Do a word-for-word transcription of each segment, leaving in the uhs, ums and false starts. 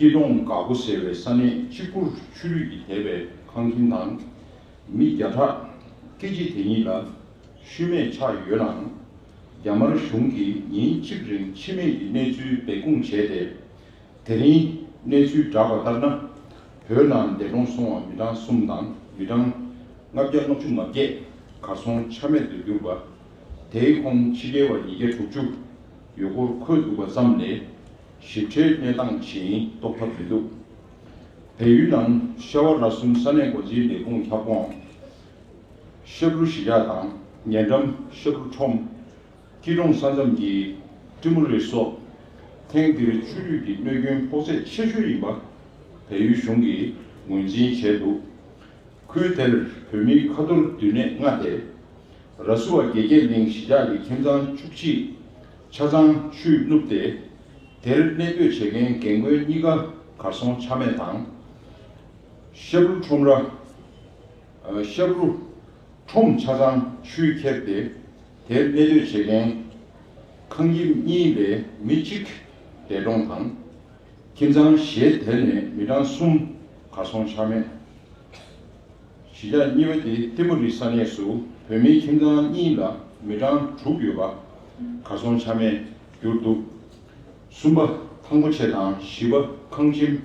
སྐྱིད་གྲོང་དགའ་པོ་ཟེར་བའི་ས་གནས་གཅིག་པུར་ཆུ་རུད་ཀྱིས་དེད་པའི་ཁང་ཁྱིམ་དང་། མི་བརྒྱ་ཕྲག་སྐད་ཅིག་དེ་ཉིད་ལ་ཤུལ་མེད་ཆགས་ཡོད་ནའང་། རྒྱ་དམར་གཞུང་གིས་ཉིན་གཅིག་རིང་འཆི་རྨས་ཀྱི་གནས་ཚུལ་སྦས་སྐུང་བྱས་ཏེ། དེ་རིང་གནས་ཚུལ་བསྒྲགས་པ་ལྟར་ན། བོད་ནང་འདས་གྲོངས་སོང་བ་མི་གྲངས་གསུམ་དང་མི་གྲངས་ལྔ་བརྒྱ་ལྔ་བཅུ་ང་བརྒྱད་གར་སོང་ཆ་མེད་དུ་གྱུར་པ། དེའི་ཁོངས་ཕྱི་རྒྱལ་བ་ཉིས་བརྒྱ་དྲུག་ཅུ་ཡོད་སྐོར་འཁོད་འདུག་པ་ཙམ་ལས། ཞིབ་ཕྲའི་གནས་སྟངས་ཇི་ཡིན་རྟོགས་ཐབས་མི་འདུག་བལ་ཡུལ་ནང་ཤ་བ་ར་གསུམ་ས་གནས་འགོ་འཛིན་ལས་ཁུངས་ཁྱབ་ཁོངས། ཤབ་རུ་གཞིས་ཆགས་དང་ཉེ་འགྲམ་ཤབ་རུ་ཁྲོམ། སྐྱིད་གྲོང་ས་མཚམས་ཀྱི་ཏི་མུ་རི་སོགས། ཐེངས་འདིར་ཆུ་རུད་ཀྱི་གནོད་སྐྱོན་ཕོག་ཚད་ཆེ་ཤོས་ཡིན་པ་བལ་ཡུལ་གཞུང་གིས་ངོས་འཛིན་བྱས་འདུག་ཁུལ་དེར་བོད་མིའི་ཁ་ཐོར་འདུས་གནས་ལྔ་སྟེ། ར་སུ་བ་དགེ་རྒྱས་གླིང་གཞིས་ཆགས་ཀྱི་ཁྱིམ་ཚང་བཅུ་གཅིག་ཆ་ཚང་ཆུས་བསྣུབས་ཏེ། དེར་གནས་སྡོད་བྱེད་མཁན་རྒན་རྒོན་གཉིས་ཀ་གར་སོང་ཆ་མེད་དང་། ཤབ་རུ་ཁྲོམ་ར། ཤབ་རུ་ཁྲོམ་ཆ་ཚང་ཆུས་ཁྱེར་ཏེ། དེར་གནས་སྡོད་བྱེད་མཁན་ཁང་ཁྱིམ་གཉིས་ལས་མི་གཅིག་འདས་གྲོངས་དང་། ཁྱིམ་ཚང་བཞི་དེ་ནས་མི་གྲངས་གསུམ་གར་སོང་ཆ་མེད། གཞིས་ཆགས་གཉིས་པ་དེ་ཏི་མུ་རི་ས་གནས་སུ་བོད་མིའི་ཁྱིམ་ཚང་གཉིས་ལ་མི་གྲངས་དྲུག་ཡོད་པ་གར་སོང་ཆ་མེད་གྱུར་འདུག་གསུམ་པ་ཐང་པོ་ཆེ་དང་བཞི་པ་ཁང་ཁྱིམ།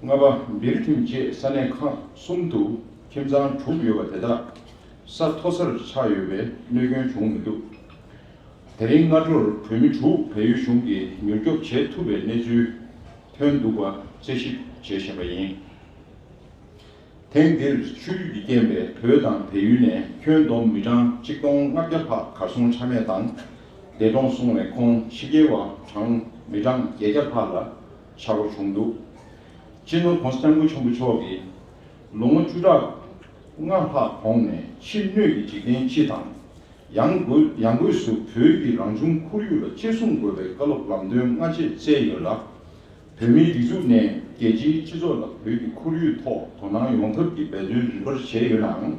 ལྔ་པ་འབིར་ཁྱིམ་བཅས་ས་གནས་ཁག་གསུམ་དུ་ཁྱིམ་ཚང་དྲུག་ཡོད་པ་དེ་དག་ས་མཐོ་སར་ཆགས་ཡོད་པས་གནོད་སྐྱོན་བྱུང་མི་འདུག་དེ་རིང་སྔ་དྲོར་བོད་མི་དྲུག་བལ་ཡུལ་གཞུང་གིས་མྱུར་སྐྱོབ་བྱེད་ཐུབ་པའི་གནས་ཚུལ་ཐོན་འདུག་པ་རྩད་ཞིབ་བྱེད་བཞིན་པ་ཡིན། ཐེངས་འདིར་ཆུ་རུད་ཀྱི་རྐྱེན་པས་བོད་དང་བལ་ཡུལ་ནས་ཁྱོན་བསྡོམས་མི་གྲངས་གཅིག་སྟོང་ལྔ་བརྒྱ་ལྷག་གར་སོང་ཆ་མེད་དང་། འདས་གྲོངས་སོང་བའི་ཁོངས་ཕྱི་རྒྱལ་བ་གྲངས་མི་གྲངས་བརྒྱད་བརྒྱ་ལྷག་ལ་ཆག་སྒོ་བྱུང་འདུག་སྤྱི་ནོར་༸གོང་ས་༸སྐྱབས་མགོན་ཆེན་པོ་མཆོག་གིས་ལོ་ངོ་བཅུ་ཕྲག་ལྔ་ལྷག་གོང་ནས་ཕྱི་སྣོད་ཀྱི་འཇིག་རྟེན་སྤྱི་དང་། ཡང་སྒོས་ཡང་སྒོས་སུ་བོད་ཀྱི་རང་བྱུང་ཁོར་ཡུག་ལ་གཅེས་སྲུང་དགོས་པའི་བཀའ་སློབ་ལམ་སྟོན་སྔ་རྗེས་བསྩལ་ཡོད་ལ། བོད་མིའི་སྒྲིག་འཛུགས་ནས་རྒྱལ་སྤྱིའི་སྤྱི་ཚོགས་ལ་བོད་ཀྱི་ཁོར་ཡུག་ཐོག་དོ་སྣང་ཡོང་ཐབས་ཀྱི་འབད་བརྩོན་རིམ་པར་བྱས་ཡོད་ནའང་།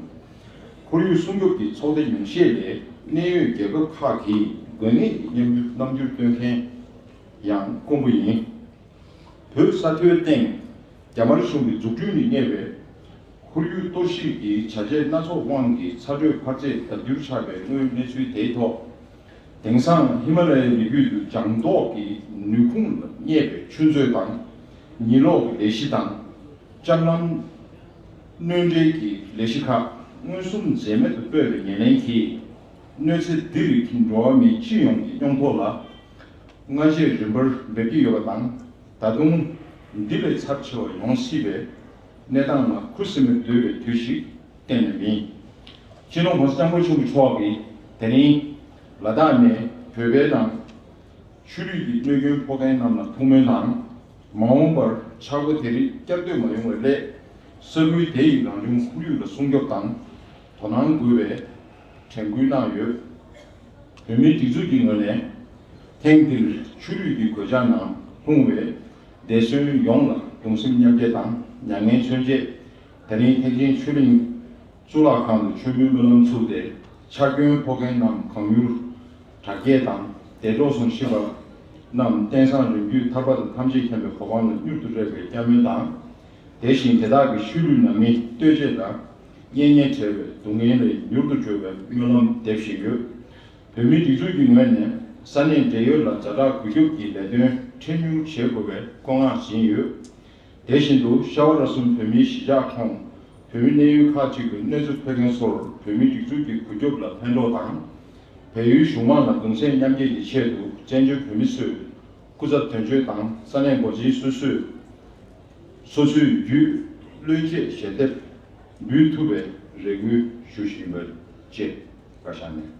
ཁོར་ཡུག་སྲུང་སྐྱོབ་ཀྱི་ཚོགས་སྡེ་ཉུང་ཤས་ལས་གནད་ཡོད་རྒྱལ་ཁབ་ཁག་གིས་དགོས་ངེས་ཀྱི་རྣམ་འགྱུར་རྣམ་འགྱུར་སྟོན་མཁན་ཡང་དཀོན་པོ་ཡིན། བོད་ས་མཐོའི་སྟེང་རྒྱ་དམར་གཞུང་གི་འཛུགས་སྐྲུན་ནས་གཉེར་བའི་ཁོར་ཡུག་གཏོར་བཤིག་གི་བྱ་བྱེད་སྣ་ཚོགས་དབང་གིས་ཚ་དྲོད་འཕར་ཚད་ལྡབ་འགྱུར་ཆག་པའི་དངོས་ཡོད་གནས་ཚུལ་དེའི་ཐོག་དེང་སང་ཧི་མ་ལ་ཡའི་རི་རྒྱུད་དུ་ལྗང་མདོག་གི་ནུས་ཁུངས་ལ་བསྙད་པའི་ཆུ་མཛོད་དང་། ཉི་གློག་གི་ལས་གཞི་དང་། ལྕགས་ལམ་སྣོན་འདྲེན་གྱི་ལས་གཞི་ཁག་མངོན་སུམ་འཛེམ་མེད་དུ་སྤེལ་བའི་ཉེར་ལེན་གྱིས། གནོད་འཚེ་འདི་རིགས་ཀྱིས་འགྲོ་བ་མི་སྤྱི་ཡོངས་ཀྱི་སྙོམས་ཐོག་ལ་སྔ་རྗེས་རིམ་པར་འབེབས་ཀྱི་ཡོད་པ་དང་། ད་དུང་འདི་ལས་ཚབས་ཆེ་བ་ཡོང་སྲིད་པའི་གནས་སྟངས་ལ་ཁུ་སིམ་མེར་སྡོད་པའི་དུས་ཤིག་གཏན་ནས་མིན། སྤྱི་ནོར་༸གོང་ས་༸སྐྱབས་མགོན་ཆེན་པོ་མཆོག་གིས་དེ་རིང་ལ་དྭགས་ནས་བོད་པའི་ནང་ཆུ་རུད་ཀྱི་གནོད་སྐྱོན་ཕོག་མཁན་རྣམས་ལ་ཐུགས་སྨོན་དང་། མ་འོངས་པར་ཆག་སྒོ་དེ་རིགས་བསྐྱར་ཟློས་མ་ཡོང་བའི་སླད། ས་ཁུལ་དེ་ཡི་རང་བྱུང་ཁོར་ཡུག་ལ་སྲུང་སྐྱོབ་དང་དོ་སྣང་དགོས་པའི་དྲན་སྐུལ་གནང་ཡོད། བོད་མིའི་སྒྲིག་འཛུགས་ཀྱི་ངོས་ནས་ཐེངས་འདིར་ཆུ་རུད་ཀྱི་གོད་ཆག་ནང་ལྷུང་བའི་འདས་གསོན་ཡོངས་ལ་གདུང་སེམས་མཉམ་སྐྱེད་དང་མྱ་ངན་མཚོན་ཆེད། དེ་རིང་ཐེག་ཆེན་ཆོས་གླིང་གཙུག་ལག་ཁང་དུ་མཆོད་འབུལ་སྨོན་ལམ་ཚུགས་ཏེ། ཆག་སྐྱོན་ཕོག་མཁན་རྣམས་གང་མྱུར་དྲག་སྐྱེད་དང་། འདས་གྲོངས་སོང་ཤི་བ་རྣམས་རྟེན་བཟང་རིམ་བརྒྱུད་ཐར་པ་དང་ཐམས་ཅད་མཁྱེན་པའི་གོ་འཕང་ལ་མྱུར་དུ་སྤྲད་པའི་བསྐྱར་སྨོན་དང་། དེ་བཞིན་དེ་དག་གི་ཤུལ་ལུས་ནང་མི་ལྟོས་བཅས་ལ་གཉེན་ཉེ་བྲལ་བའི་སྡུག་བསྔལ་ལས་མྱུར་དུ་གྲོལ་བའི་སྨོན་ལམ་འདེབས་བཞིན་ཡོད། བོད་མིའི་སྒྲིག་འཛུགས་ཀྱི་ངོས་ནས་ས་གནས་འབྲེལ་ཡོད་ལ་ཛ་དྲག་རྒུད་སྐྱོབ་ཀྱི་ལས་དོན་འཕྲལ་མྱུར་བྱེད་དགོས་པའི་བཀའ་མངགས་བྱིན་ཡོད། དེ་བཞིན་དུ་ཤ་བ་ར་གསུམ་བོད་མིའི་གཞིས་ཆགས་ཁོངས་བོད་མི་གནས་ཡུལ་ཁག་ཅིག་ཏུ་གནས་ཚུལ་ཐོན་མཁན་ཚོར་བོད་མིའི་སྒྲིག་འཛུགས་ཀྱི་རྒུད་སྐྱོབ་ལ་ཕན་གྲོགས་དང་། བལ་ཡུལ་གཞུང་མང་ལ་གདུང་སེམས་མཉམ་སྐྱེད་ཀྱི་ཆེད་དུ་བཙན་བྱོལ་བོད་མི་ཚོས་སྐུ་ཚབ་དོན་གཅོད་དང་ས་གནས་འགོ་འཛིན་སོ་སོས་སོ་སོའི་བརྒྱུད་བློས་བཅད་ཞལ་འདེབས་འབུལ་ཐུབ་པའི་རེ་སྐུལ་ཞུ་བཞིན་པ་བཅས། བཀའ་ཤག་ནས།